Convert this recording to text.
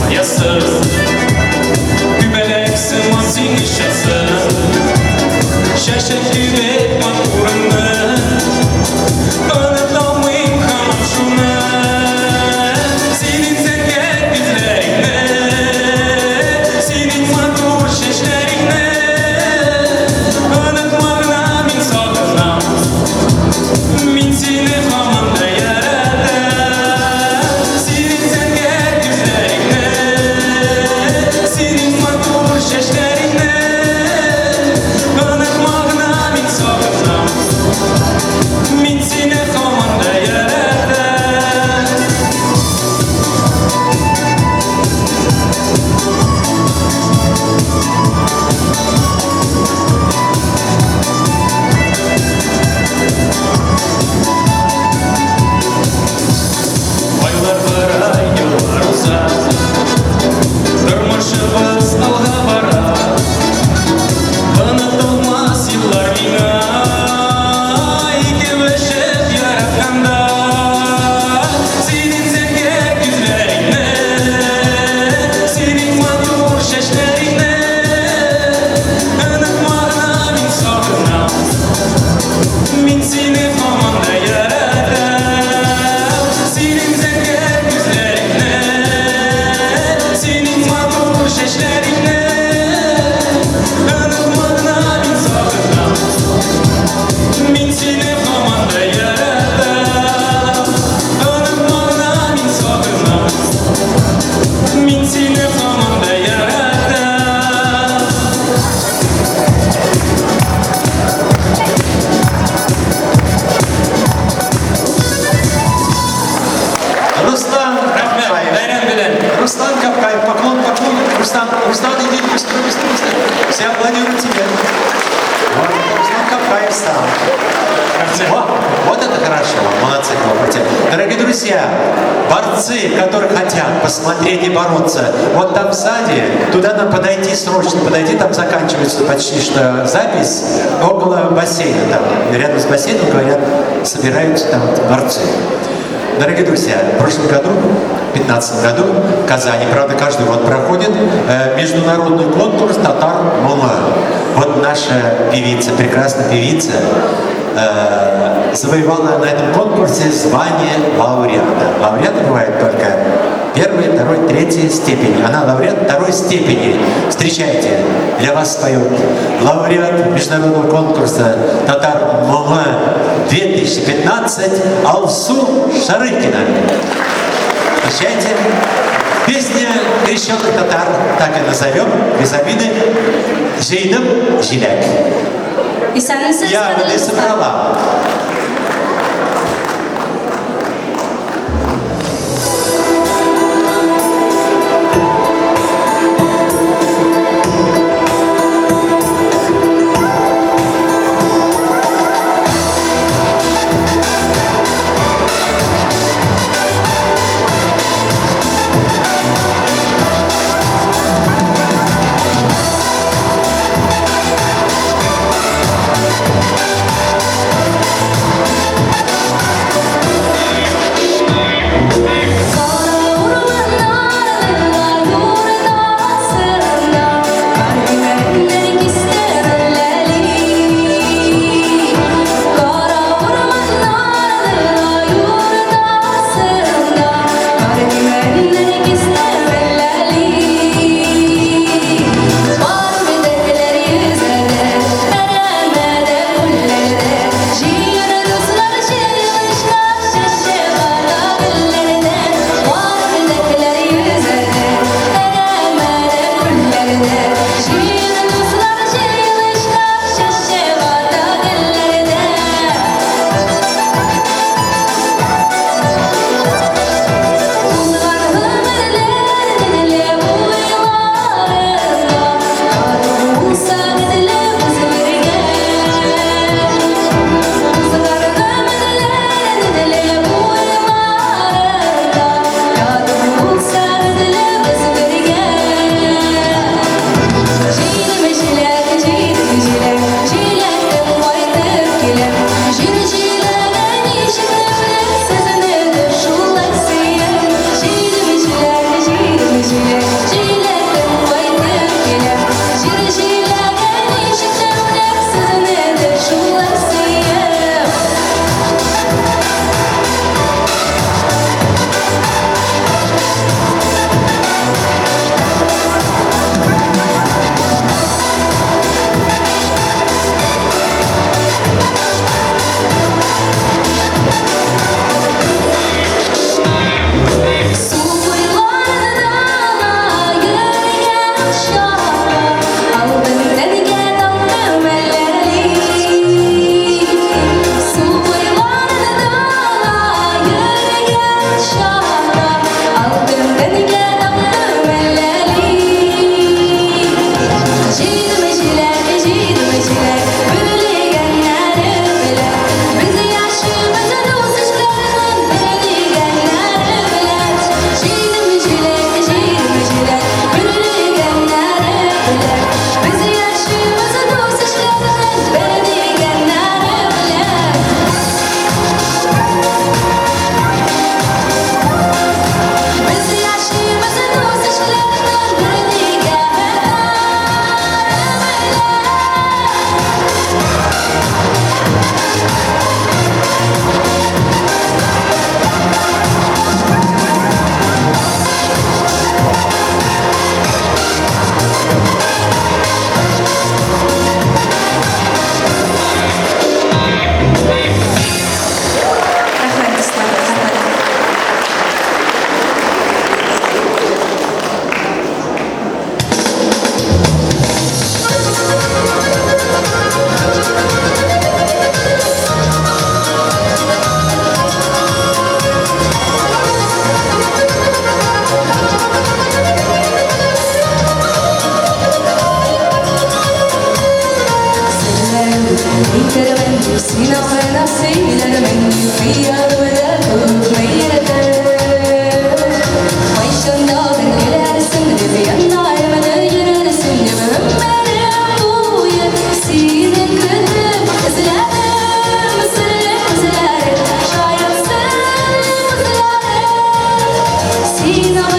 саясыз. Күбәләк сыман син очасың, Чәчәк кебек матурыңны. Оныталмыйм һаман шуны, Синең зәңгәр күзләреңне, Синең матур чәчләреңне. Онытма гына, мин сагынам, Мин сине һаман да яратам. Синең зәңгәр күзләреңне, Синең матур чәчләреңне. Онытма гына, мин сагынам, Мин сине һаман да яратам. Айлар бара, еллар уза, Тормышыбыз алга бара. Онытылмас еллар миңа, Икебез яратканда. Синең зәңгәр күзләреңне, Синең матур чәчләреңне. Онытма гына, мин сагынам, Мин сине һаман да яратам. Синең зәңгәр күзләреңне, Синең матур чәчләреңне. Онытма гына, мин сагынам, Мин сине һаман да яратам. Онытма гына, мин сагынам, Мин сине һаман да яратам. Руслан Рәхмәт, Капкаев. бәйрәм белән. Руслан Капкаев, поклон, поклон. Руслан, Руслан, иди, быстро, быстро, быстро. Все аплодируют тебе. Вот, Руслан Капкаев стал. Рәхмәт. Во, вот это хорошо. Молодцы, хлопайте. Дорогие друзья, борцы, которые хотят посмотреть и бороться, вот там сзади, туда нам подойти срочно, подойти, там заканчивается почти что запись, около бассейна, там, рядом с бассейном, говорят, собираются там борцы. Дорогие друзья, в прошлом году, в 2015 году, в Казани, правда, каждый год проходит международный конкурс «Татар Моңы». Вот наша певица, прекрасная певица, завоевала на этом конкурсе звание лауреата. Лауреаты бывают только первой, второй, третьей степени. Она лауреат второй степени. Встречайте, для вас споет лауреат международного конкурса «Татар Моңы» 2015 Алсу Шарыкина. Встречайте. Песня крещенных татар, так и назовем, без обиды, «Җыйдым җиләк». Исәнмесез, Я кадерле не дуслар. собрала. Син.